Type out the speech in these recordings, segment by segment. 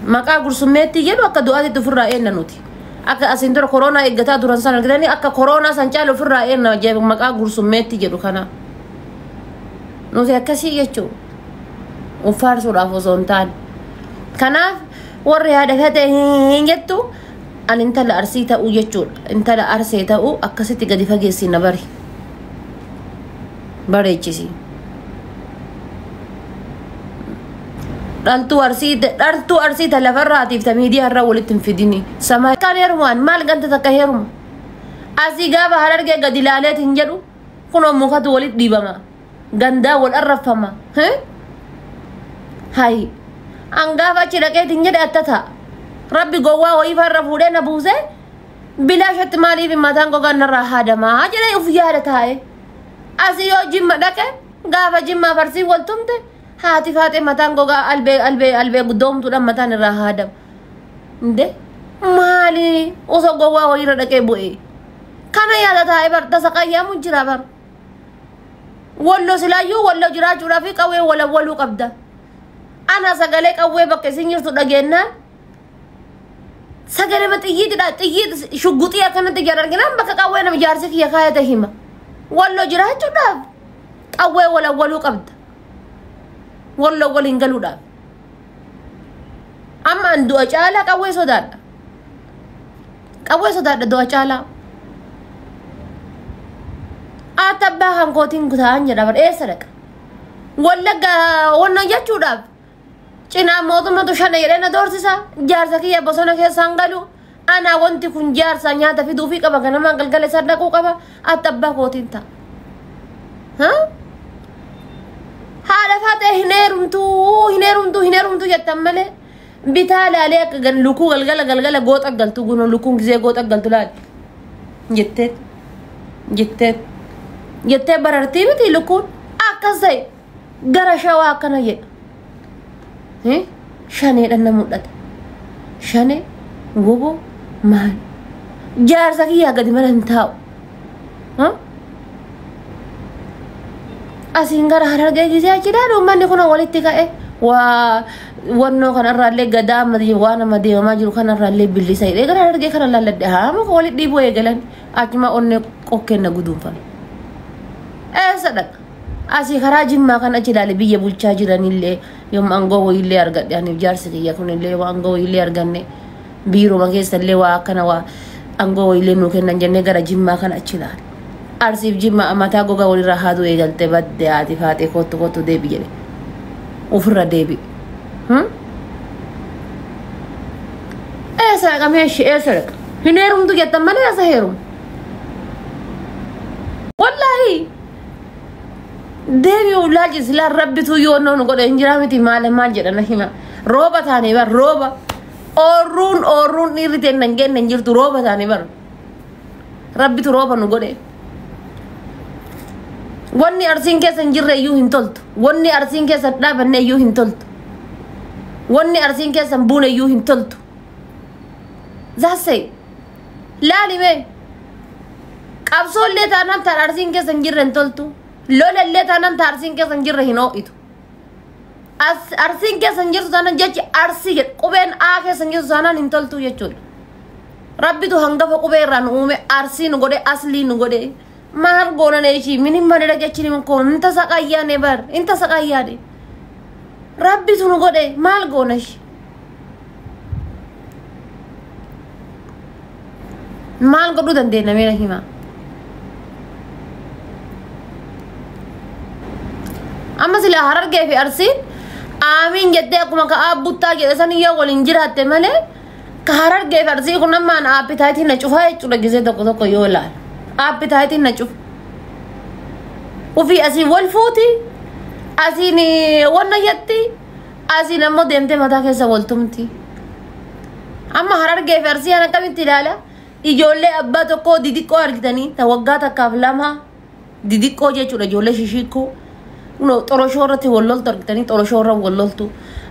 Maqaa gursummeetti jedhu akka du'aatitti ofirraa eenna nuti. Akka asiin dura koronaa eeggataa turan san argitanii akka koronaa san caalu ofirraa eenna maqaa gursummeetti jedhu kana. Nuti akkasii jechuudha. Uffaarsuudhaaf osoo hin taane. Kanaaf warri haadha fate hin jettu ani intala arsii ta'uu jechuudha. Intala arsee ta'uu akkasitti gadi fageessi na bari. Bareechisi. Dhaltuu arsii dhaltuu arsii ta lafarraatiif ta miidiyaa irraa walitti hin fidini. Sama kan heerumaan maal ganta takka heeruma. Asii gaafa harargee gadi ilaaleet hin jedhu kunoo mukatu walitti dhiibama. Gandaa wal arrafama. Hayi. An gaafa achi dhaqeet hin jedhe atta ta'a. Rabbi gowwaa wayii farra fuudhee na buuse bilaashatti maaliif mataan gogaan narraa haadamaa jedhee uf yaada taa'e. Asii yoo jimma dhaqe gaafa jimmaa farsii wal tumte haati faaxee mataan gogaa albee albee albee guddoomtuudhaan mataan irraa haadama. Inde maali osoo gowwaa wayiirra dhaqee bu'e. Kana yaada taa'e bar tasa qayyaamu jira bar. Wallo silaayyuu wallo jiraachuudhaaf qawwee walawwaluu qabda. Ana sagalee qawwee bakka isin jirtu dhageenyaan sagalee xiyyiitidha xiyyiit shugguxii akkanatti ijaan arginaan bakka qawwee nama jaarsi kiyya kaayate hima. Wallo jiraachuudhaaf qawwee walawwaluu qabda. Wallo waliin galuudhaaf. Amma an du'a caalaa qawwee sodaadha. Qawwee sodaadha du'a caalaa. Ati abbaa kan kootiin ta'an jedha bar eessa dhaqa? Wallagga wanna jechuudhaaf cinaa mootummatu shana jedhee na doorsisa. Jaarsa kiyya bosona keessaan galu. Ana wanti kun jaarsa nyaata fiduufii qaba ganamaan galgala isaa dhaquu qaba. Ati abbaa kootiin ta'a. Haadha faatee hin heerumtuu hin heerumtuu hin heerumtuu jettan malee bitaa laalee akka lukuu galgala galgala gooxa galtu guno lukuun gisee gooxa galtu laali jettee jettee jettee barartii miti lukuun akkas ta'e gara shawaa akkana jedha. Shaneedhaan na mul'ata. Shanee goboo maal jaarsa kiyyaa gadi mana hin taa'u. Asiin gara harargee gisee achi ilaalu uummanni kun walitti ka'e waa wannoo kanarraallee gadaa amma waan amma deemamaa jiru kanarraallee billisa jedhee gara harargee kana laalladhe haa muka walitti dhiibuu eegalan achuma onnee qokkeen na guduunfame. Eessa dhaqa? Asii karaa jimmaa kan achi ilaale biyya bulchaa jiranillee yoom aangoo wayiillee argadhe ani jaarsi kiyya kunillee yoo aangoo wayiillee arganne biiruma keessallee waa akkana waa aangoo wayiillee nuu kennan jennee gara jimmaa kan achi ilaale. Arsiif jimma mataa gogaa walirraa haaduu eegalte badde haati faatee kottu kottu deebi jedhe ofirra deebi. Eessa dhaqamee ishee eessa dhaqa? Hin heerumtu jettan malee eessa heerumu? Wallaahi deebi ulaaji silaa rabbitu yoo nu godhe hin jiraa miti maal maal jedhan hima. Rooba taane bar rooba. Oorruun oorruun dhiirri ta'e hin genne hin jirtu rooba taane bar. Rabbitu rooba nu godhe. Wanni arsiin keessa hin jirre iyyuu hin toltu. Wanni arsiin keessa hin dhaabanne iyyuu hin toltu. Wanni arsiin keessa hin buune iyyuu hin toltu. Zaasee laali mee qabsoollee taanaan taan arsiin keessa hin jirre hin toltu. Lolallee taanaan taan arsiin keessa hin jirre hin hoo'itu. Arsiin keessa hin jirtu taanaan jechi arsii jedhu qubeen A keessa hin jirtu taanaan hin toltu jechuudha. Rabbitu hangafa qubee irraa nu uume arsii nu godhe aslii nu godhe. Maal goonane ishii min malee dhaqechi kun inta saqayyaane bar inta saqayyaane. Rabbitu nu godhe maal goona ishii. Maal godhuu dandeenya meera himaa. Amma silaa harargee fi arsiin aamiin jettee akkuma ka aabbuttaa jedhe san yoo waliin jiraatte malee ka harargee fi arsii kun ammaan aappitaayitiin na cufaa jechuudha gisee tokko tokko yoo ilaala. Aappitaayitiin na cufa. Ufii asii wal fuuti asiin wanna jetti asiin ammoo deemtee mataa keessa wal tumti. Amma harargee fi arsii ana akkamitti ilaala? Ijoollee abbaa tokkoo didiqqoo argitanii ta waggaa takkaaf lama didiqqoo jechuudha ijoollee shishiikkoo. Xoroshoo irratti wal loltu argitanii xoroshoo irra wal loltu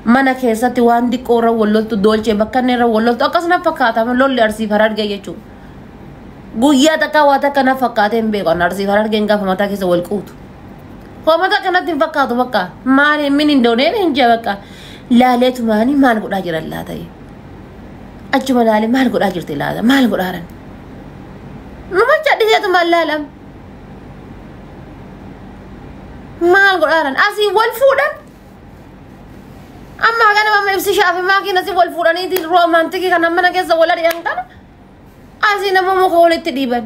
mana keessatti waan diqqoo irra wal loltu doolchee bakka inni irra wal loltu akkasuma fakkaata lolli arsiif harargee jechuudha. Guyyaa takka waa takka na fakkaatee hin beeku arsiif harargeen gaafa mataa keessa wal quutu. Hoomata kanatti hin fakkaatu bakka maali min hin dooneen hin jee bakka Laaleetumaanii maal godhaa jiran laata? Achuma laalee maal godhaa jirti laata? Maal godhaaran? Numa cadhiseetumaan laalam. Maal godhaaran? Asii wal fuudhan. Amma kana amma ibsi shaafi maakiin asii wal fuudhaniiti roomaantikii kana mana keessa wal ari'an kana asii nama muka walitti dhiiban.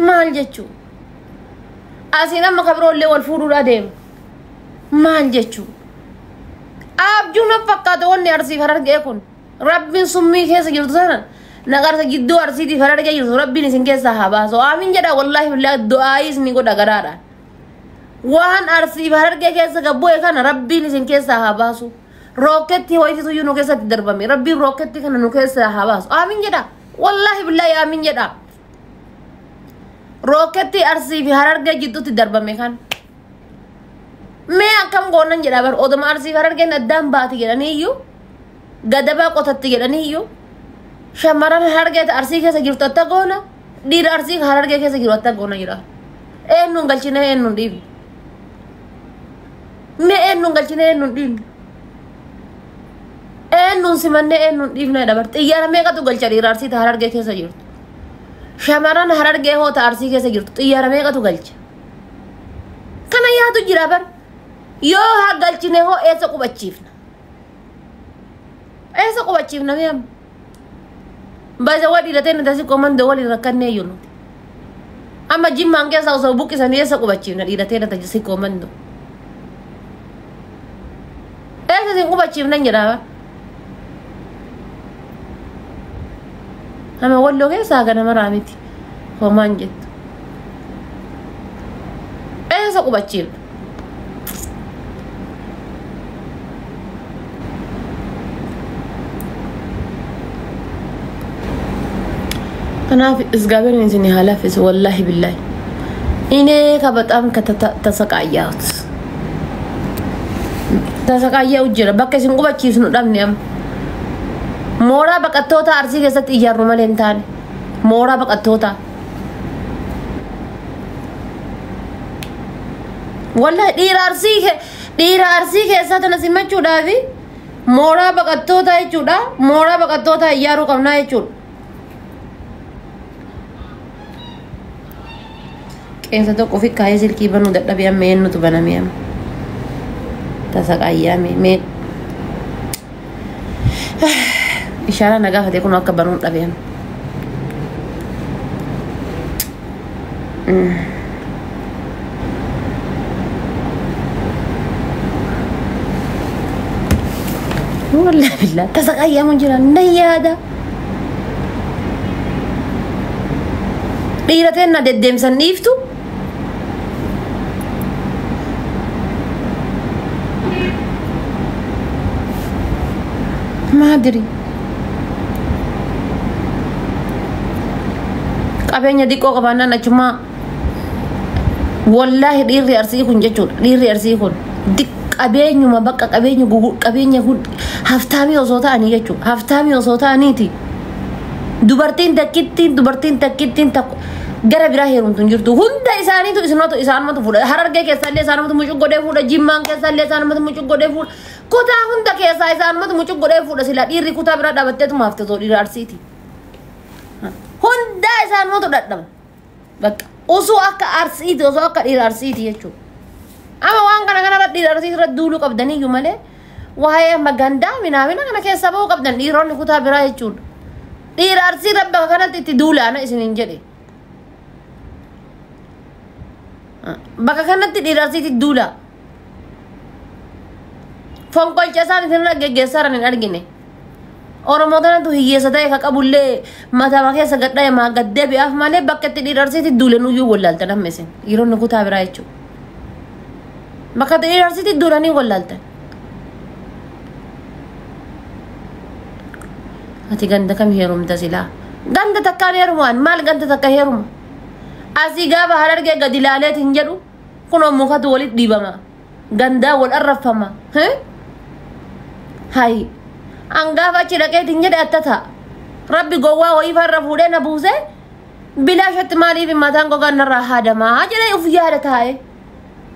Maal jechuu? Asiin amma kabiroollee wal fuudhuudha deema. Maal jechuu? Abjuu na fakkaata wanni Arsiif Harargee kun. Rabbiin summii keessa jirtu sana naqarsa gidduu Arsiitiif Harargee jirtu Rabbiin isin keessaa haa baasu. Aamin jedha wallaahi billaahi du'aayis ni godha garaadhaan. Waan Arsiif Harargee keessa gabbu'e kana Rabbiin isin keessaa haa baasu. Rooketti wayititu iyyuu nu keessatti darbame. Rabbiin rooketti kana nu keessaa haa baasu. Aamin jedha. Wallaahi billaahi aamin jedha. Rooketti Arsii fi Harargee jidduutti darbame kan. Mee akkam goonan jedha bar oduma Arsii fi Harargeen addaan baati jedhanii iyyuu gadabaa qotatti jedhanii iyyuu shamarran Harargee Arsii keessa jirtu atta goona dhiira Arsii Harargee keessa jiru atta goona jedha. Eenyuun galchine eenyuun dhiibne. Mee eenyuun galchine eenyuun dhiibne. Eenyuun simannee eenyuun dhiibne jedha bar xiyyaara meeqatu galcha dhiira Arsii Harargee keessa jirtu. Shamarran Harargee hoota Arsii keessa jirtu xiyyaara meeqatu galcha. Kana yaadu jira bar. Yoo haa galchine hoo eessa qubachiifna? Eessa qubachiifna mee amma? Baay'ee waa dhiiratee nuti asii komandoo waliin rakkannee iyyuu nuti. Amma jimmaan keessaa osoo buqqisanii eessa qubachiifna dhiiratee nuti asii komandoo? Eessa isin qubachiifna jedhaa? Nama walloo keessaa kana maraa miti. Homaan jettu. Eessa qubachiifna? Kanaaf እግዚአብሔርን isin haa laffisu wallaahi billaahi. እኔ ከበጣም ተሰቃየሁት ተሰቃየሁ jira bakka isin qubachiisnu dhabne amma. Mooraa baqattoota Arsii keessatti ijaarru malee hin taane. Mooraa baqattoota. Wallahi dhiira Arsii keessaa tana simachuudhaafi mooraa baqattoota jechuudha. Mooraa baqattoota ijaaruu qabnaa jechuudha. Qeensa tokko ofi kaayee silkii banuu dadhabee amma eenyutu baname amma. Tasaqaayyaa mee ishaaraa na gaafate kun akka banuun dhabee amma. Wallahi billah tasaqaayyaa mun jira nan yaada. Dhiira teenna deddeemsan dhiiftu. Maadiri. Qabeenya xiqqoo qabaannaan achuma wallaahi dhiirri Arsii kun jechuudha. Dhiirri Arsii kun qabeenyuma bakka qabeenya qabeenya haftaamii osoo ta'anii jechuudha. Haftaamii osoo ta'aniiti. Dubartiin takkittiin takko gara biraa heerumtu hin jirtu. Hunda isaaniitu isaanumatu fuudha. Harargee keessallee isaanumatu mucuq godhee fuudha. Jimmaan keessallee isaanumatu mucuq godhee fuudha. Kutaa hunda keessaa isaanumatu mucuq godhee fuudha. Silaa dhiirri kutaa biraa dhaabbatteetuma hafte osoo dhiira Arsiiti. Hunda isaanumatu dhadhaba. Bakka osoo akka Arsiiti osoo akka dhiira Arsiiti jechuudha. Amma waan kana kanarra dhiira Arsii irra duuluu qabdaniyyuu malee waa'ee amma gandaa minaamina kana keessaa bahuu qabdan dhiironni kutaa biraa jechuudha. Dhiira Arsii irra bakka kanatti itti duulaana isiniin jedhe. Bakka kanatti dhiira Arsiitti duula. Fonqolcha isaan isinirra geggeessaa jiran hin argine. Oromoo kanatu hiyyeessa ta'e ka qabullee mataa keessa gadha'e maa gaddee bi'aaf malee bakka itti dhiira Arsiitti duulan iyyuu wallaaltan amma isin. Dhiironni kutaa biraa jechuudha. Bakka itti dhiira Arsiitti duulanii wallaaltan. Ati ganda kam heerumta silaa? Ganda takkaan heerumaan maal ganda takka heeruma? Asii gaafa Harargee gadi ilaaleet hin jedhu kunoo mukatu walitti dhiibama. Gandaa wal arrafama. Hayi. An gaafa achi dhaqeet hin jedhe atta ta'a. Rabbi gowwaa wayii farra fuudhee na buuse bilaashatti maaliif mataan gogaan narraa haadamaa jedhee uf yaada taa'e.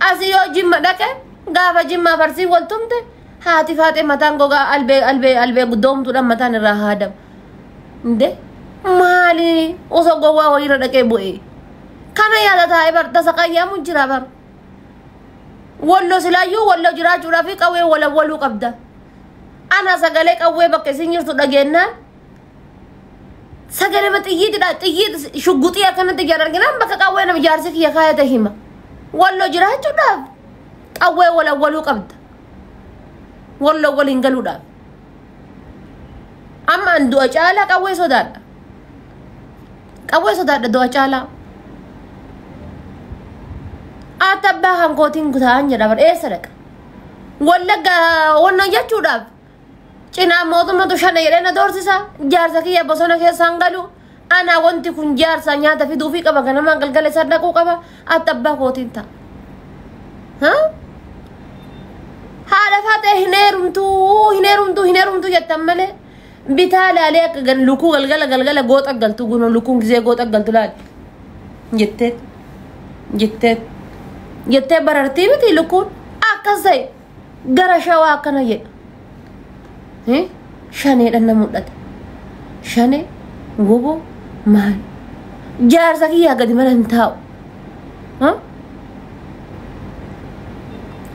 Asii yoo jimma dhaqe Gaafa Jimmaa Arsii wal tumte haati Faaxee mataan gogaa albee albee albee guddoomtuudhaan mataan irraa haadama. Inde maali osoo gowwaa wayiirra dhaqee bu'ee? Kana yaada taa'ee bar tasa qayyaamu jira bar. Walloo silaayyuu walloo jiraachuudhaaf qawwee walawwaluu qabda. Ana sagalee qawwee bakka isin jirtu dhageennaan sagalee xiyyiitidha, xiyyiit shugguxii akkanatti ijaan arginaan bakka qawwee nama jaarsi kiyya kaayate hima. Walloo jiraachuudhaaf qawwee walawwaluu qabda. Walloo waliin galuudhaaf. Amma an du'a caalaa qawwee sodaadha. Qawwee sodaadha du'a caalaa. Ati abbaa kan kootiin ta'an jedha bar, eessa dhaqa? Wallagga wanna jechuudhaaf cinaa mootummatu shana jedhee na doorsisa. Jaarsa kiyya bosona keessaan galu. Ana wanti kun jaarsa nyaata fiduufii qaba, ganamaan galgala isaa dhaquu qaba. Ati abbaa kootiin ta'a. Haadha Faaxee hin heerumtuu, hin heerumtuu, hin heerumtuu jettan malee bitaa laalee akka lukuu galgala galgala gooxa galtu, gunoo lukuun gisee gooxa galtu laali jettee jettee jettee barartii miti, lukuun akkas ta'e gara Shawaa akkana jedha. Shaneedhaan na mul'ata. Shanee woboo maal? Jaarsa kiyyaa gadi mana hin taa'u.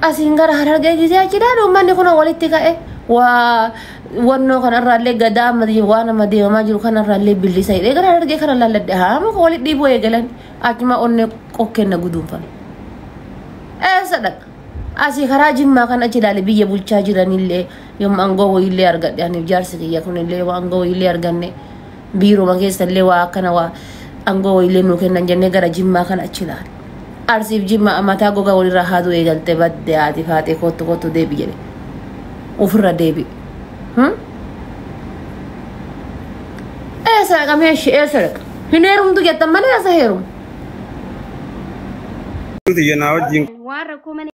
Asiin gara Harargee gisee achi ilaalu uummanni kun walitti ka'e waa wannoo kanarraallee gadaa amma waan amma deemamaa jiru kanarraallee billisa jedhee gara Harargee kana laalladhe, haama walitti dhiibuu eegalan, achuma onnee qokkeenna guduunfame. Eessa dhaqa? Asii karaa Jimmaa kan achi ilaale biyya bulchaa jiranillee yommuu aangoo wayiillee argadhe, aniif jaarsi kiyya kunillee yoo aangoo wayiillee arganne, biiruma keessallee waa akkana waa aangoo wayiillee nuu kennan jennee gara Jimmaa kan achi ilaale. Arsiif Jimmaa mataa gogaa walirraa haaduu eegalte, badde haati Faaxee, kottu kottu, deebi jedhe. Ofirra deebi. Eessa dhaqamee ishee eessa dhaqa? Hin heerumtu jettan malee eessa heerumu? Xiyya naa wajjin Waan rakkoo mana